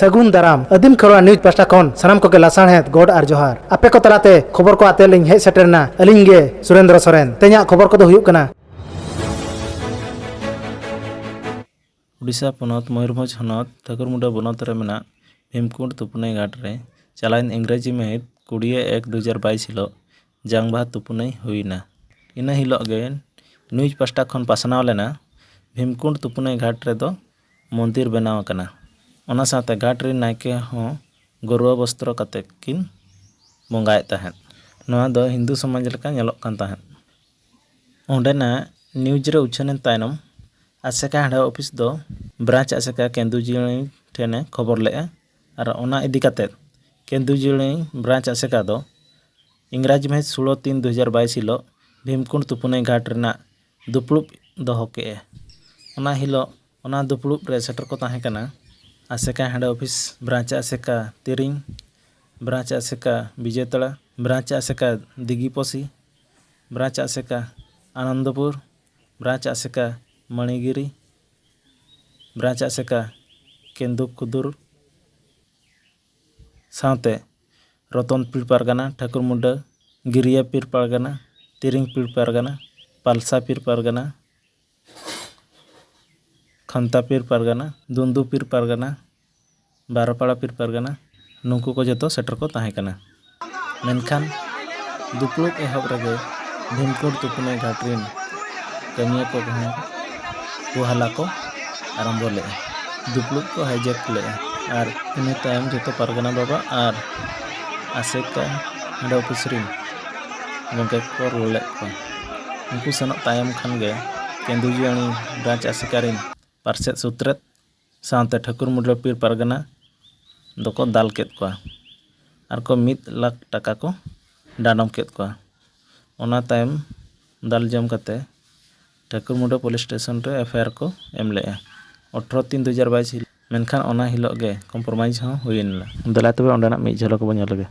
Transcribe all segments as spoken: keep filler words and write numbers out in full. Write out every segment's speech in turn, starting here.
ᱥᱟᱹᱜᱩᱱ ᱫᱟᱨᱟᱢ᱾ ᱟᱹᱫᱤᱢ ᱠᱷᱮᱨᱣᱟᱲ ᱱᱤᱭᱩᱡᱽ ᱯᱟᱦᱴᱟ ᱠᱷᱚᱱ ᱥᱟᱱᱟᱢ ᱠᱚᱜᱮ ᱞᱟᱥᱟᱲᱦᱮᱫ ᱜᱚᱰ ᱟᱨ ᱡᱚᱦᱟᱨ᱾ ᱟᱯᱮ ᱠᱚ ᱛᱟᱞᱟᱛᱮ ᱠᱷᱚᱵᱚᱨ ᱠᱚ ᱟᱛᱮ ᱞᱤᱧ ᱦᱮᱡ ᱥᱮᱴᱮᱨ ᱮᱱᱟ ᱟᱹᱞᱤᱧ ᱜᱮ ᱥᱩᱨᱮᱱᱫᱨᱚ ᱥᱚᱨᱮᱱ᱾ ᱛᱮᱦᱮᱧᱟᱜ ᱠᱷᱚᱵᱚᱨ ᱠᱚᱫᱚ ᱦᱩᱭᱩᱜ ᱠᱟᱱᱟ᱾ ᱩᱰᱤᱥᱟ ᱯᱚᱱᱚᱛ ᱢᱚᱭᱩᱨᱵᱷᱚᱸᱡᱽ ᱦᱚᱱᱚᱛ ᱴᱷᱟᱹᱠᱩᱨᱢᱩᱰᱟᱹ ᱵᱚᱱᱚᱛ ᱨᱮ ᱢᱮᱱᱟᱜ ᱵᱷᱤᱢᱠᱩᱸᱰ ᱛᱩᱯᱩᱱᱟᱹᱭ ᱜᱷᱟᱴ ᱨᱮ ᱪᱟᱞᱟᱣᱮᱱ ᱤᱝᱨᱮᱡᱤ ᱢᱟᱹᱦᱤᱛ ᱠᱩᱲᱤ ᱮᱠ ᱫᱩ ᱦᱟᱡᱟᱨ ᱵᱟᱭᱤᱥ ᱦᱤᱞᱳᱜ ᱡᱟᱝ ᱵᱟᱦᱟ ᱛᱩᱯᱩᱱᱟᱹᱭ ᱦᱩᱭᱱᱟ᱾ ᱤᱱᱟᱹ ᱦᱤᱞᱳᱜ ᱜᱮ ᱱᱤᱭᱩᱡᱽ ᱯᱟᱥᱴᱟ ᱠᱷᱚᱱ ᱯᱟᱥᱱᱟᱣ ᱞᱮᱱᱟ, ᱵᱷᱤᱢᱠᱩᱸᱰ ᱛᱩᱯᱩᱱᱟᱹᱭ ᱜᱷᱟᱴ ᱨᱮᱫᱚ ᱢᱚᱱᱫᱤᱨ ᱵᱮᱱᱟᱣ ᱟᱠᱟᱱᱟ᱾ ᱚᱱᱟ ᱥᱟᱶᱛᱮ ᱜᱷᱟᱴ ᱨᱮᱱ ᱱᱟᱭᱠᱮ ᱦᱚᱸ ᱜᱮᱨᱩᱣᱟ ᱵᱚᱥᱛᱨᱚ ᱠᱟᱛᱮ ᱠᱤᱱ ᱵᱚᱸᱜᱟᱭᱮᱫ ᱛᱟᱦᱮᱸᱫ᱾ ᱱᱚᱣᱟ ᱫᱚ ᱦᱤᱱᱫᱩ ᱥᱚᱢᱟᱡᱽ ᱞᱮᱠᱟ ᱧᱮᱞᱚᱜ ᱠᱟᱱ ᱛᱟᱦᱮᱸᱫ᱾ ᱚᱸᱰᱮᱱᱟᱜ ᱱᱤᱭᱩᱡᱽ ᱨᱮ ᱩᱪᱷᱟᱹᱱ ᱮᱱ ᱛᱟᱭᱱᱚᱢ, ᱟᱥᱮᱠᱟ ᱦᱮᱰ ᱚᱯᱷᱤᱥ ᱫᱚ ᱵᱨᱟᱧᱪ ᱟᱥᱮᱠᱟ ᱠᱮᱱᱫᱩᱡᱤᱲᱤ ᱴᱷᱮᱱᱮ ᱠᱷᱚᱵᱚᱨ ᱞᱮᱫᱼᱟ᱾ ᱟᱨ ᱚᱱᱟ ᱤᱫᱤ ᱠᱟᱛᱮ ᱠᱮᱱᱫᱩᱡᱤᱲᱤ ᱵᱨᱟᱧᱪ ᱟᱥᱮᱠᱟ ᱫᱚ ᱤᱝᱨᱟᱡᱤ ᱢᱟᱹᱦᱤᱛ ᱥᱳᱞᱳ ᱛᱤᱱ ᱫᱩ ᱦᱟᱡᱟᱨ ᱵᱟᱭᱤᱥ ᱦᱤᱞᱳᱜ ᱵᱷᱤᱢᱠᱩᱸᱰ ᱛᱩᱯᱩᱱᱟᱹᱭ ᱜᱷᱟᱴ ᱨᱮᱱᱟᱜ ᱫᱩᱯᱲᱩᱵ ᱫᱚᱦᱚ ᱠᱮᱫᱼᱟ᱾ ᱚᱱᱟ ᱦᱤᱞᱳᱜ ᱚᱱᱟ ᱫᱩᱯᱲᱩᱵ ᱨᱮ ᱥᱮᱴᱮᱨ ᱠᱚ ᱛᱟᱦᱮᱸ ᱠᱟᱱᱟ ᱟᱥᱮᱠᱟ ᱦᱮᱰ ᱚᱯᱷᱤᱥ, ᱵᱨᱟᱧᱪ ᱟᱥᱮᱠᱟ ᱛᱤᱨᱤᱝ, ᱵᱨᱟᱧᱪ ᱟᱥᱮᱠᱟ ᱵᱤᱡᱚᱭᱛᱟᱲᱟ, ᱵᱨᱟᱧᱪ ᱟᱥᱮᱠᱟ ᱫᱤᱜᱤᱯᱚᱥᱤ, ᱵᱨᱟᱧᱪ ᱟᱥᱮᱠᱟ ᱟᱱᱚᱱᱫᱚᱯᱩᱨ, ᱵᱨᱟᱧᱪ ᱟᱥᱮᱠᱟ ᱢᱟᱬᱤᱜᱤᱨᱤ, ᱵᱨᱟᱧᱪ ᱟᱥᱮᱠᱟ ᱠᱮᱱᱫᱩᱠᱩᱫᱩᱨ, ᱥᱟᱶᱛᱮ ᱨᱚᱛᱚᱱ ᱯᱤᱲ ᱯᱟᱨᱜᱟᱱᱟ, ᱴᱷᱟᱹᱠᱩᱨ ᱢᱩᱰᱟᱹ, ᱜᱤᱨᱤᱭᱟ ᱯᱤᱲ ᱯᱟᱨᱜᱟᱱᱟ, ᱛᱤᱨᱤᱝ ᱯᱤᱲ ᱯᱟᱨᱜᱟᱱᱟ, ᱯᱟᱞᱥᱟ ᱯᱤᱲ ᱯᱟᱨᱜᱟᱱᱟ, ᱠᱷᱟᱱᱛᱟ ᱯᱤᱲ ᱯᱟᱨᱜᱟᱱᱟ, ᱫᱩᱱᱫᱩ ᱯᱤᱲ ᱯᱟᱨᱜᱟᱱᱟ, ᱵᱟᱨᱚᱯᱟᱲᱟ ᱯᱤᱲ ᱯᱟᱨᱜᱟᱱᱟ, ᱱᱩᱠᱩ ᱠᱚ ᱡᱚᱛᱚ ᱥᱮᱴᱮᱨ ᱠᱚ ᱛᱟᱦᱮᱸ ᱠᱟᱱᱟ᱾ ᱢᱮᱱᱠᱷᱟᱱ ᱫᱩᱯᱲᱩᱵ ᱮᱦᱚᱵ ᱨᱮᱜᱮ ᱵᱷᱤᱢᱠᱩᱸᱰ ᱛᱩᱯᱩᱱᱟᱹᱭ ᱜᱷᱟᱴ ᱨᱮᱱ ᱠᱟᱹᱢᱤᱭᱟᱹ ᱠᱚ ᱠᱚᱦᱚᱸ ᱦᱳᱦᱟᱞᱟ ᱠᱚ ᱟᱨᱟᱢᱵᱚ ᱞᱮᱫᱼᱟ᱾ ᱫᱩᱯᱲᱩᱵ ᱠᱚ ᱦᱟᱭᱡᱮᱠ ᱞᱮᱫᱼᱟ ᱟᱨ ᱤᱱᱟᱹ ᱛᱟᱭᱚᱢ ᱡᱚᱛᱚ ᱯᱟᱨᱜᱟᱱᱟ ᱵᱟᱵᱟ ᱟᱨ ᱟᱥᱮᱠᱟ ᱦᱮᱰ ᱚᱯᱷᱤᱥ ᱨᱮᱱ ᱜᱚᱢᱠᱮ ᱠᱚᱠᱚ ᱨᱩᱣᱟᱹᱲ ᱞᱮᱫ ᱠᱚᱣᱟ᱾ ᱩᱱᱠᱩ ᱥᱮᱱᱚᱜ ᱛᱟᱭᱚᱢ ᱠᱷᱟᱱ ᱜᱮ ᱠᱮᱱᱫᱩᱡᱤᱭᱟᱹᱲᱤ ᱵᱨᱟᱧᱪ ᱟᱥᱮᱠᱟ ᱨᱮᱱ ᱯᱟᱨᱥᱮᱫ ᱥᱩᱛᱨᱮᱫ ᱥᱟᱶᱛᱮ ᱴᱷᱟᱹᱠᱩᱨ ᱢᱩᱰᱨᱟᱹ ᱯᱤᱲ ᱯᱟᱨᱜᱟᱱᱟ ᱫᱚᱠᱚ ᱫᱟᱞ ᱠᱮᱫ ᱠᱚᱣᱟ ᱟᱨ ᱠᱚ ᱢᱤᱫ ᱞᱟᱠᱷ ᱴᱟᱠᱟ ᱠᱚ ᱰᱟᱸᱰᱚᱢ ᱠᱮᱫ ᱠᱚᱣᱟ᱾ ᱚᱱᱟ ᱛᱟᱭᱚᱢ ᱫᱟᱞ ᱡᱚᱢ ᱠᱟᱛᱮ ᱴᱷᱟᱹᱠᱩᱨ ᱢᱩᱰᱨᱟᱹ ᱯᱩᱞᱤᱥ ᱥᱴᱮᱥᱚᱱ ᱨᱮ ᱮᱯᱷ ᱟᱭ ᱟᱨ ᱠᱚ ᱮᱢ ᱞᱮᱫᱼᱟ ᱟᱴᱷᱨᱚ ᱛᱤᱱ ᱫᱩ ᱦᱟᱡᱟᱨ ᱵᱟᱭᱤᱥ ᱦᱤᱞᱳᱜ᱾ ᱢᱮᱱᱠᱷᱟᱱ ᱚᱱᱟ ᱦᱤᱞᱳᱜ ᱜᱮ ᱠᱚᱢᱯᱨᱳᱢᱟᱭᱤᱡᱽ ᱦᱚᱸ ᱦᱩᱭ ᱞᱮᱱᱟ᱾ ᱫᱮᱞᱟ ᱛᱚᱵᱮ ᱚᱸᱰᱮᱱᱟᱜ ᱢᱤᱫ ᱡᱷᱟᱞᱚᱠ ᱵᱚᱱ ᱧᱮᱞ ᱞᱮᱜᱮ᱾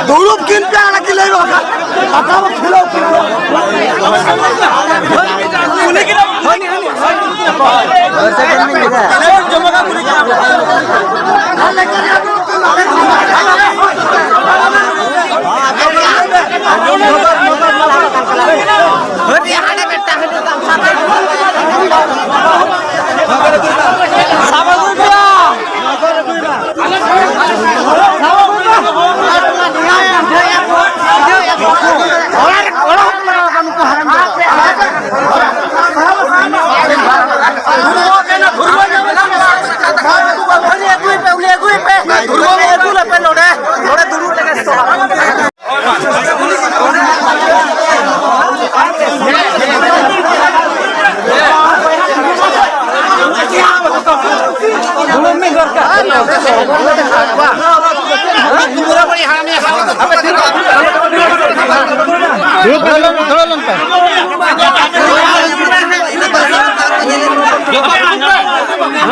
ᱫᱩᱲᱩᱵ ᱠᱤᱱ ᱯᱮ, ᱚᱱᱟ ᱠᱤᱱ ᱞᱟᱹᱭ ᱵᱟᱠᱷᱟᱱ ᱟᱠᱟ ᱵᱚ ᱠᱷᱮᱞᱳ ᱠᱤᱱ ᱫᱚ᱾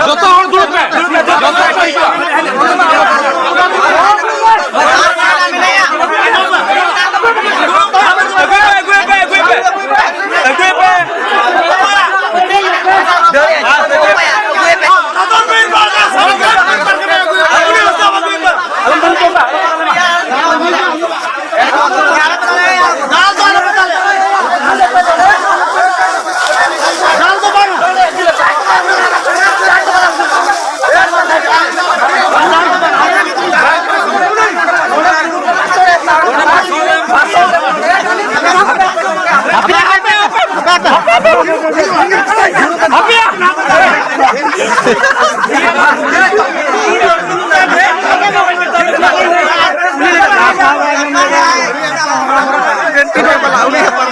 ᱡᱚᱛᱚ ᱦᱚᱲ ᱫᱩᱲᱩᱵ ᱯᱮ᱾ ᱡᱚᱛᱚ ᱦᱚᱲ ᱫᱩᱲᱩᱵ ᱯᱮ᱾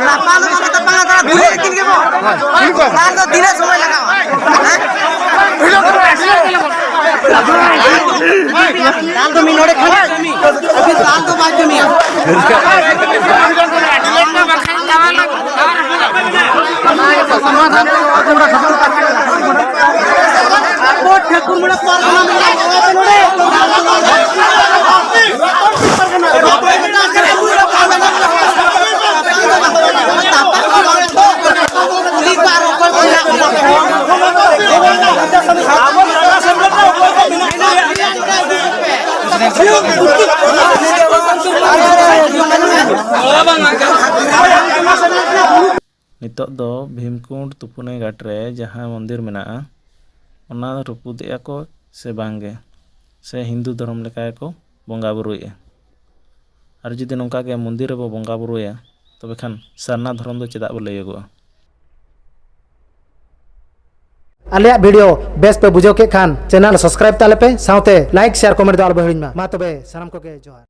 ᱞᱟᱯᱟ ᱫᱚ ᱵᱟᱠᱚ ᱛᱟᱯᱟᱢᱟ, ᱛᱟᱨᱟ ᱫᱷᱩᱲᱤ ᱟᱹᱠᱤᱱ ᱜᱮ ᱵᱚ᱾ ᱫᱟᱞ ᱫᱚ ᱛᱤᱱᱟᱹᱜ ᱥᱚᱢᱚᱭ ᱞᱟᱜᱟᱣᱟ? ᱦᱮᱸ? ᱫᱟᱞ ᱫᱚ ᱢᱤᱫ ᱱᱚᱰᱮ ᱠᱷᱟᱱ ᱠᱟᱹᱢᱤ᱾ ᱟᱹᱵᱤᱱ ᱫᱟᱞ ᱫᱚ ᱵᱟᱭ ᱠᱟᱹᱢᱤᱭᱟ᱾ ᱟᱵᱚ ᱴᱷᱟᱹᱠᱩᱨ ᱢᱩᱲᱟ ᱯᱟᱨᱜᱟᱱᱟ ᱢᱮᱱᱟᱜ ᱠᱚᱣᱟ ᱱᱚᱰᱮ᱾ ᱱᱤᱛᱚᱜ ᱫᱚ ᱵᱷᱤᱢᱠᱩᱸᱰ ᱛᱩᱯᱩᱱᱟᱹᱭ ᱜᱷᱟᱴ ᱨᱮ ᱡᱟᱦᱟᱸ ᱢᱚᱱᱫᱤᱨ ᱢᱮᱱᱟᱜᱼᱟ, ᱚᱱᱟ ᱨᱟᱹᱯᱩᱫᱮᱜᱼᱟ ᱠᱚ ᱥᱮ ᱵᱟᱝ ᱜᱮ, ᱥᱮ ᱦᱤᱱᱫᱩ ᱫᱷᱚᱨᱚᱢ ᱞᱮᱠᱟ ᱜᱮᱠᱚ ᱵᱚᱸᱜᱟ ᱵᱩᱨᱩᱭᱮᱫᱼᱟ? ᱟᱨ ᱡᱩᱫᱤ ᱱᱚᱝᱠᱟ ᱜᱮ ᱢᱚᱱᱫᱤᱨ ᱨᱮᱵᱚ ᱵᱚᱸᱜᱟ ᱵᱩᱨᱩᱭᱟ, ᱛᱚᱵᱮ ᱠᱷᱟᱱ ᱥᱟᱨᱱᱟ ᱫᱷᱚᱨᱚᱢ ᱫᱚ ᱪᱮᱫᱟᱜ ᱵᱚ ᱞᱟᱹᱭᱟᱹᱜᱚᱜᱼᱟ? ᱟᱞᱮᱭᱟᱜ ᱵᱷᱤᱰᱤᱭᱳ ᱵᱮᱥ ᱯᱮ ᱵᱩᱡᱷᱟᱹᱣ ᱠᱮᱫ ᱠᱷᱟᱱ, ᱪᱮᱱᱮᱞ ᱥᱟᱵᱥᱠᱨᱟᱭᱤᱵ ᱛᱟᱞᱮ ᱯᱮ, ᱥᱟᱶᱛᱮ ᱞᱟᱭᱤᱠ, ᱥᱮᱭᱟᱨ, ᱠᱚᱢᱮᱱᱴ ᱫᱚ ᱟᱞᱚ ᱯᱮ ᱦᱤᱲᱤᱧ ᱢᱟ᱾ ᱢᱟ ᱛᱚᱵᱮ, ᱥᱟᱱᱟᱢ ᱠᱚᱜᱮ ᱡᱚᱦᱟᱨ᱾